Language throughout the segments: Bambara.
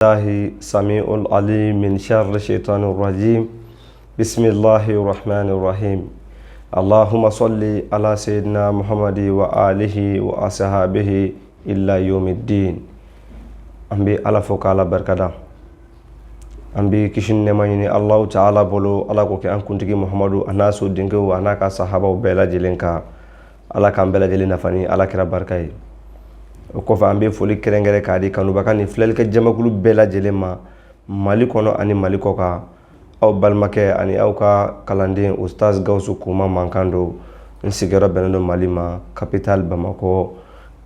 الله سميع العليم من شر الشيطان الرجيم. بسم الله الرحمن الرحيم. اللهم صل على سيدنا محمد وآله وأصحابه إلى يوم الدين. An bɛ Ala fo k'Ala barikada. An bɛ kisi ni nɛɛma ɲini Alahu taala bolo, Ala k'o kɛ an kuntigi Muhamadu a n'a so denkɛw a n'a ka sahabaw bɛɛ lajɛlen kan. Ala k'an bɛɛ lajɛlen nafa ni Ala kira barika ye. O kɔfɛ, an bɛ foli kɛrɛnkɛrɛn k'a di kanubaga ni filɛlikɛ jamakulu bɛɛ lajɛlen ma, Mali kɔnɔ ani Mali kɔ kan. Aw balimakɛ ani aw ka kalanden Ustaz Gawusu Kuma mankan don. N sigiyɔrɔ bɛnnen don Mali ma, capitale Bamakɔ,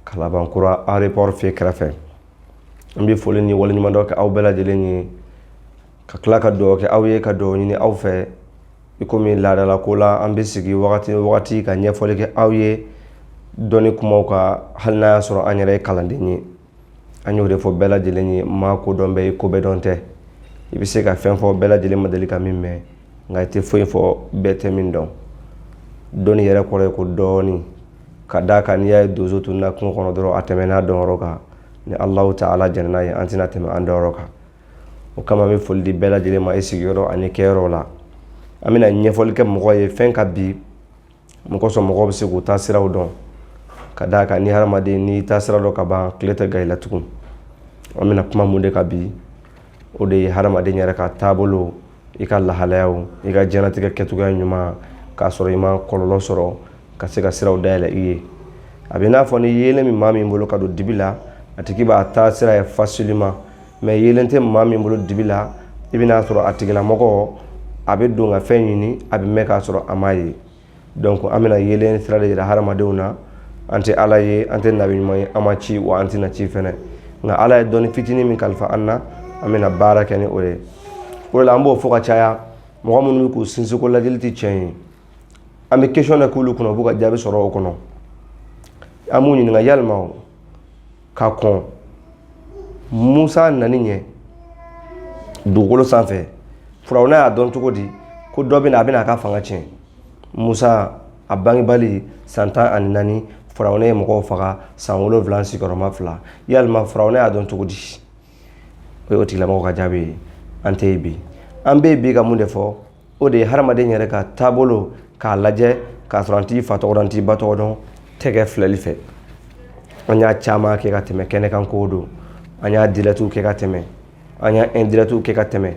Kalabankura aéroport fɛ kɛrɛfɛ. N bɛ foli ni waleɲumandɔn kɛ aw bɛɛ lajɛlen ye, ka tila ka dugawu kɛ aw ye, ka dugawu ɲini aw fɛ. I komi laadala ko la, an bɛ sigi wagati ni wagati ka ɲɛfɔli kɛ aw ye dɔnni kumaw kan, hali n'a y'a sɔrɔ an yɛrɛ ye kalanden ye. An y'o de fɔ bɛɛ lajɛlen ye: maa ko dɔn bɛɛ ye, ko bɛɛ dɔn tɛ. I bɛ se ka fɛn fɔ bɛɛ lajɛlen ma deli ka min mɛn, nka i tɛ foyi fɔ bɛɛ tɛ min dɔn. Dɔnni yɛrɛ kɔrɔ ye ko dɔɔni. Ka d'a kan, n'i y'a ye donso tununa kungo kɔnɔ dɔrɔn, a tɛmɛn'a dɔnyɔrɔ kan. Ni Alahu taala jɛnna n'a ye, an tɛna tɛmɛ an dɔnyɔrɔ kan. O kama, an bɛ foli di bɛɛ lajɛlen ma i sigiyɔrɔ ani kɛyɔrɔ la. An bɛna ɲɛfɔli kɛ mɔgɔ ye fɛn ka bi mun kosɔn mɔgɔw bɛ se k'u ta siraw dɔn. Ka d'a kan, ni hadamaden n'i ta sira dɔn ka ban, tile tɛ gan i la tugun. An bɛna kuma mun de ka bi? O de ye hadamaden yɛrɛ ka taabolo, i ka lahalayaw, i ka diɲɛlatigɛ kɛcogoya ɲuman, k'a sɔrɔ i ma kɔlɔlɔ sɔrɔ, ka se ka siraw dayɛlɛ i ye. A bɛ n'a fɔ ni yeelen bɛ maa min bolo ka don dibi la, a tigi b'a taa sira ye facilement. Mais yeelen tɛ maa min bolo dibi la, i bɛn'a sɔrɔ a tigilamɔgɔ a bɛ don ka fɛn ɲini, a bɛ mɛn k'a sɔrɔ a m'a ye. Donc an bɛna yeelen sira de yira hadamadenw na. An tɛ Ala ye, an tɛ nabi ɲuman ye, an ma ci wa an tɛna ci fɛnɛ. Nka Ala ye dɔnni fitinin min kalifa an na, an bɛna baara kɛ ni o ye. O de la, an b'o fɔ ka caya: mɔgɔ minnu bɛ k'u sinsin ko lajɛli tɛ tiɲɛ ye, an bɛ question de k'olu kunna, u b'u ka jaabi sɔrɔ o kɔnɔ. An b'u ɲininka: yalima ka kɔn Musa nani ɲɛ dugukolo sanfɛ, Firawuna y'a dɔn cogo di ko dɔ bɛna, a bɛna a ka fanga tiɲɛ? Musa a bangebali san 14, Firawuna ye mɔgɔw faga san 7 sigiyɔrɔma 2. Yalima Firawuna y'a dɔn cogo di? O ye o tigilamɔgɔ ka jaabi ye. An tɛ yen bi. An bɛ yen bi ka mun de fɔ? O de ye hadamaden yɛrɛ ka taabolo k'a lajɛ k'a sɔrɔ an t'i fa tɔgɔ dɔn, an t'i ba tɔgɔ dɔn, tɛgɛ filɛli fɛ. An y'a caman kɛ ka tɛmɛ kɛnɛ kan ko don. An y'a direct kɛ ka tɛmɛ, an y'a indirect kɛ ka tɛmɛ,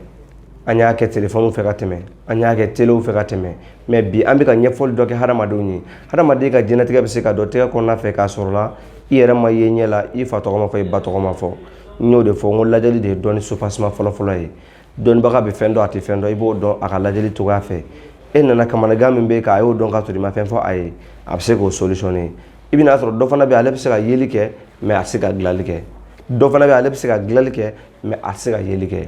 an y'a kɛ telefɔniw fɛ ka tɛmɛ, an y'a kɛ telew fɛ ka tɛmɛ. Mais bi, an bɛ ka ɲɛfɔli dɔ kɛ hadamadenw ye. Hadamaden ka diɲɛlatigɛ bɛ se ka dɔn tɛgɛ kɔnɔna fɛ, k'a sɔrɔ la i yɛrɛ ma ye ɲɛ la, i fa tɔgɔ ma fɔ, i ba tɔgɔ ma fɔ. N y'o de fɔ n ko lajɛli de ye dɔnni soubassement fɔlɔ-fɔlɔ ye. Dɔnnibaga bɛ fɛn dɔn, a tɛ fɛn dɔn, i b'o dɔn a ka lajɛli cogoya fɛ. E nana kamanagan min bɛ kan, a y'o dɔn k'a sɔrɔ i ma fɛn fɔ a ye, a bɛ se k'o solutionner. I bɛna sɔrɔ dɔ fana bɛ yen, ale bɛ se ka yeli kɛ, mais a tɛ se ka dilanli kɛ. Dɔ fana bɛ yen, ale bɛ se ka dilanli kɛ, mais a tɛ se ka yeli kɛ.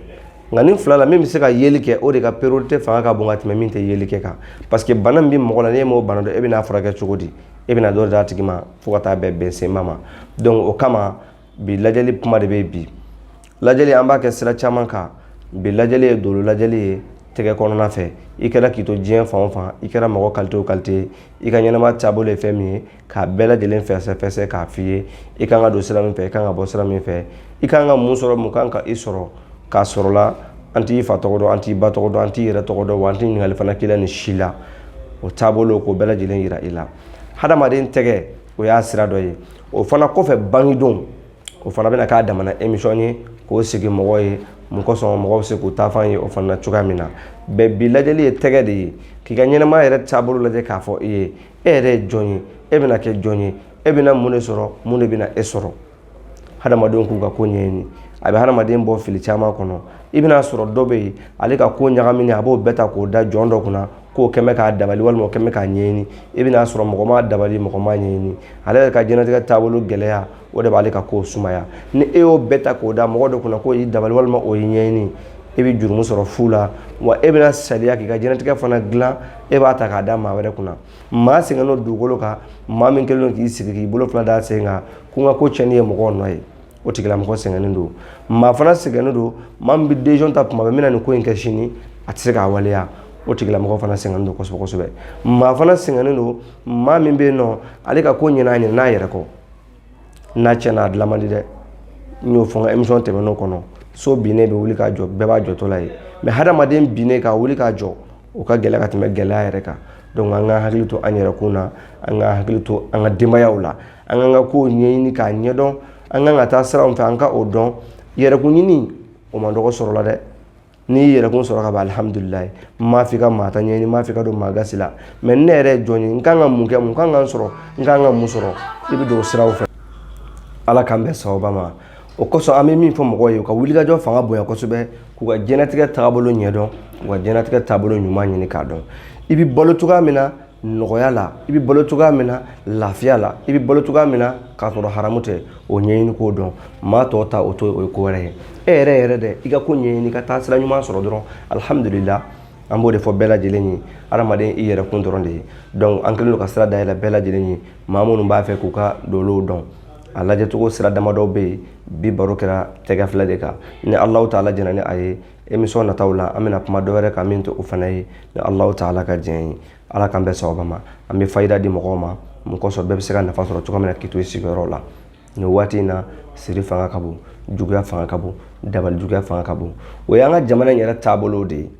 Nka ni fila la, min bɛ se ka yeli kɛ, o de ka priorité fanga ka bon ka tɛmɛ min tɛ yeli kɛ kan, parce que bana min bɛ mɔgɔ la, n'e m'o bana dɔn, e bɛna furakɛ cogo di? E bɛna dɔ d'a tigi ma fo ka taa bɛn bɛnsenma ma. Donc o kama, bi lajɛli kuma de bɛ bi. Lajɛli, an b'a kɛ sira caman kan. Bi lajɛli ye dolo lajɛli ye tɛgɛ kɔnɔna fɛ. I kɛra k'i to diɲɛ fan o fan, i kɛra mɔgɔ qualité o qualité ye, i ka ɲɛnamaya taabolo ye fɛn min ye, k'a bɛɛ lajɛlen fɛsɛfɛsɛ k'a f'i ye: i kan ka don sira min fɛ, i kan ka bɔ sira min fɛ, i kan ka mun sɔrɔ, mun kan ka i sɔrɔ. K'a sɔrɔ la an t'i fa tɔgɔ dɔn, an t'i ba tɔgɔ dɔn, an t'i yɛrɛ tɔgɔ dɔn, wa an t'i ɲininkali fana k'i la nin si la. O taabolo, k'o bɛɛ lajɛlen yira i la. Hadamaden tɛgɛ, o y'a sira dɔ ye. O fana kɔfɛ, bangedon, o fana bɛna k'a damana émission ye k'o sigi mɔgɔ ye mun kosɔn mɔgɔ bɛ se k'u ta fan ye o fana na cogoya min na. Bɛɛ bi lajɛli ye tɛgɛ de ye, k'i ka ɲɛnamaya yɛrɛ taabolo lajɛ k'a fɔ i ye: e yɛrɛ ye jɔn ye? E bɛna kɛ jɔn ye? E bɛna mun de sɔrɔ? Mun de bɛna e sɔrɔ? Hadamadenw k'u ka ko ɲɛɲini, a bɛ hadamaden bɔ fili caman kɔnɔ. I bɛna sɔrɔ dɔ bɛ yen, ale ka ko ɲagaminen, a b'o bɛɛ ta k'o da jɔn dɔ kunna k'o kɛmɛ k'a dabali walima o kɛmɛ k'a ɲɛɲini. I bɛna sɔrɔ mɔgɔ ma dabali, mɔgɔ ma ɲɛɲini, ale yɛrɛ ka diɲɛlatigɛ taabolo gɛlɛya, o de b'ale ka ko sumaya. Ni e y'o bɛɛ ta k'o da mɔgɔ dɔ kunna k'o y'i dabali walima o y'i ɲɛɲini, e bɛ jurumu sɔrɔ fu la, wa e bɛna saliya k'i ka diɲɛlatigɛ fana dilan. E b'a ta k'a da maa wɛrɛ kunna. Maa sɛgɛnnen don dugukolo kan, maa min kɛlen don k'i sigi k'i bolo fila da sen kan ko n ka ko tiɲɛni ye mɔgɔw nɔ ye, o tigilamɔgɔ sɛgɛnnen don. Maa fana sɛgɛnnen don, maa min bɛ décision ta tuma bɛɛ, n bɛna nin ko in kɛ sini, a tɛ se k'a waleya, o tigilamɔgɔ fana sɛgɛnnen don kosɛbɛ kosɛbɛ. Maa fana sɛgɛnnen don, maa min bɛ yen nɔ, ale ka ko ɲɛna, a ɲinɛ n'a yɛrɛ kɔ, n'a tiɲɛna, a dilan man di dɛ. N y'o fɔ n ka émission tɛmɛnenw kɔnɔ. So binnen bɛ wuli k'a jɔ, bɛɛ b'a jɔtɔ la ye, mais hadamaden binnen ka wuli k'a jɔ, o ka gɛlɛ ka tɛmɛ gɛlɛya yɛrɛ kan. Donc an ka hakili to an yɛrɛkun na, an ka hakili to an ka denbayaw la, an k'an ka kow ɲɛɲini k'a ɲɛdɔn, an kan ka taa sira min fɛ, an ka o dɔn. Yɛrɛkun ɲini, o man dɔgɔ sɔrɔ la dɛ. N'i y'i yɛrɛkun sɔrɔ ka ban, alihamudulilayi. N m'a f'i ka maa ta ɲɛɲini, n m'a f'i ka don maa gasi la, mais ne yɛrɛ ye jɔn ye? N kan ka mun kɛ? Mun kan ka n sɔrɔ? N kan ka mun sɔrɔ? I bɛ don o siraw fɛ. Ala k'an bɛn sababa ma. O kosɔn, an bɛ min fɔ mɔgɔw ye, u ka wulikajɔ fanga bonya kosɛbɛ, k'u ka diɲɛlatigɛ taabolo ɲɛdɔn, k'u ka diɲɛlatigɛ taabolo ɲuman ɲini k'a dɔn. I bɛ balo cogoya min na nɔgɔya la, i bɛ balo cogoya min na lafiya la, i bɛ balo cogoya min na k'a sɔrɔ haramu tɛ, o ɲɛɲini k'o dɔn. Maa tɔw ta, o to, o ye ko wɛrɛ ye. E yɛrɛ yɛrɛ dɛ, i ka ko ɲɛɲini ka taa sira ɲuman sɔrɔ dɔrɔn, alihamudulila. An b'o de fɔ bɛɛ lajɛlen ye, hadamaden i yɛrɛ kun dɔrɔn de ye. Donc an kɛlen don ka sira dayɛlɛ bɛɛ lajɛlen ye. Maa minnu b'a fɛ k'u ka dolow dɔn, a lajɛcogo sira damadɔ bɛ yen. Bi baro kɛra tɛgɛ filɛ de kan. Ni Alahu taala jɛnna ni a ye, émission nataw la, an bɛna kuma dɔ wɛrɛ kan min tɛ o fana ye, ni Alahu taala ka diɲɛ ye. Ala k'an bɛn sababa ma. An bɛ fayida di mɔgɔw ma mun kosɔn, bɛɛ bɛ se ka nafa sɔrɔ cogo min na k'i to i sigiyɔrɔ la. Nin waati in na, siri fanga ka bon, juguya fanga ka bon, dabali juguya fanga ka bon. O y'an ka jamana in yɛrɛ taabolo de ye.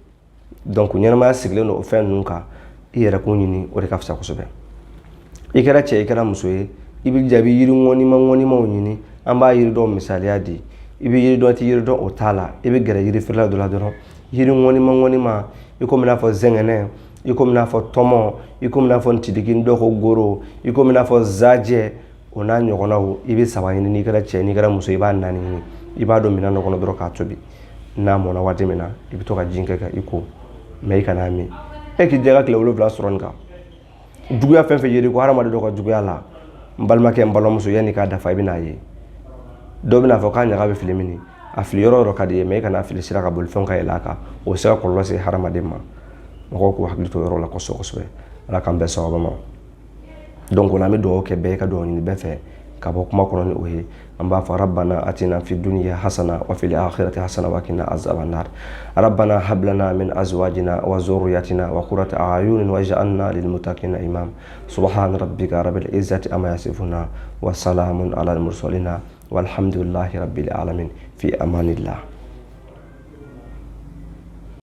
Donc ɲɛnamaya sigilen don o fɛn ninnu kan. I yɛrɛ kun ɲini, o de ka fisa kosɛbɛ. I kɛra cɛ, i kɛra muso ye, i b'i jaabi yiri ŋɔnima ŋɔnimaw ɲini. An b'a yiri dɔw misaliya di. I bɛ yiri dɔn, i tɛ yiri dɔn, o t'a la. I bɛ gɛrɛ yiri feerela dɔ la dɔrɔn, yiri ŋɔnima ŋɔnima, i komi n'a fɔ zɛngɛnɛ, i komi n'a fɔ tɔmɔ, i komi n'a fɔ ntidigi, dɔw ko goro, i komi n'a fɔ zajɛ, o n'a ɲɔgɔnnaw. I bɛ saba ɲini n'i kɛra cɛ, n'i kɛra muso, i b'a naani ɲini. I b'a don minɛn dɔ kɔnɔ dɔrɔn k'a tobi. N'a mɔna waati min na, i bɛ to ka ji kɛ ka i ko, mais i kan'a min. E k'i jɛ ka tile 7 sɔrɔ nin kan. Juguya fɛn fɛn yeri ko hadamaden dɔ ka juguya la, n balimakɛ, n balimamuso, yanni k'a dafa, i bɛn'a ye dɔw bɛna fɔ k'a ɲaga bɛ fili min, a fili yɔrɔ yɔrɔ ka di ye, mais i kana fili sira ka bolifɛnw ka yɛlɛ a kan, o bɛ se ka kɔlɔlɔ se hadamaden ma. Mɔgɔw k'u hakili to yɔrɔ la kosɛbɛ kosɛbɛ. Ala k'an bɛn sababa ma. Donc o la, an bɛ dugawu kɛ bɛɛ ye, ka dugawu ɲini bɛɛ fɛ ka bɔ kuma kɔnɔ ni o ye. An b'a fɔ: rabbana atina fi dunya hasana wa fil akhirati hasana wa qina azaban nar. Rabbana hab lana min azwajina wa zurriyatina wa qurrata a'yunin waj'alna lil muttaqina imam. Subhana rabbika rabbil izzati amma yasifuna wa salamun ala al mursalina walhamdulillahi rabbil alamin. Fi amanillah.